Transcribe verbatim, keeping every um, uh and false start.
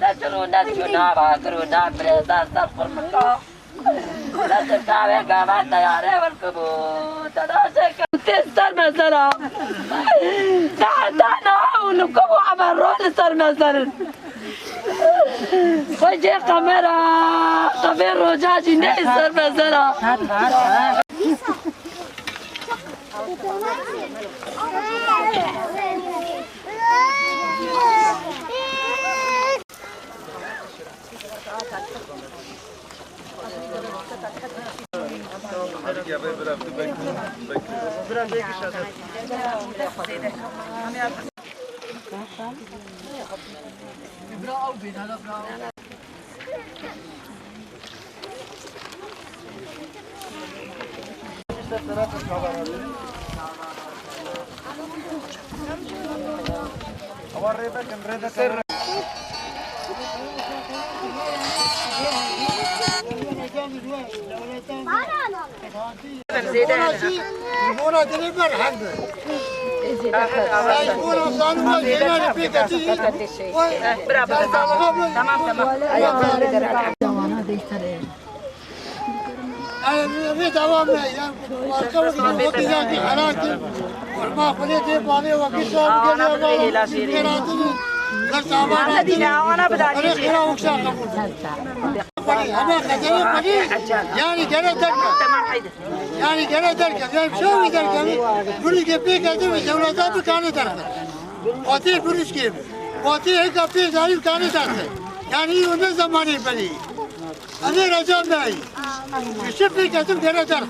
Te çiro ne çû nava kiro ne birêza ser qurmika. Te çi tavê gava teyarê wil kibû. Te da şek tê ser mezera. Te heta na û li kibû emer ro li ser mezerin. Xwecê qemera, te vê roja jî neyê ser mezera. Bona dilê me rehet be. Ez bona zanî me jêna li pêk etî. Tamam, tamam. Ev, ev, ev dewam e, ya, başka wekî, wekî ya ki helal ki. Kurban Xwedê tê balê wekî şan gelê bala. Hêlatini, ger tavan hatini. Xwedê xêra wekşa qebûl. Xwedê, hema qederê Xwedê, yani gere derke. Yani gere derke, yani çawi derke. Bunu ki pek edin, dewlete bir tane derke. Fatih bunu ki, Fatih heka pek zayıf tane derke. Yani iyi o ne zamanı beni. Emir Hocam Bey, bir şey pek edin gere derke.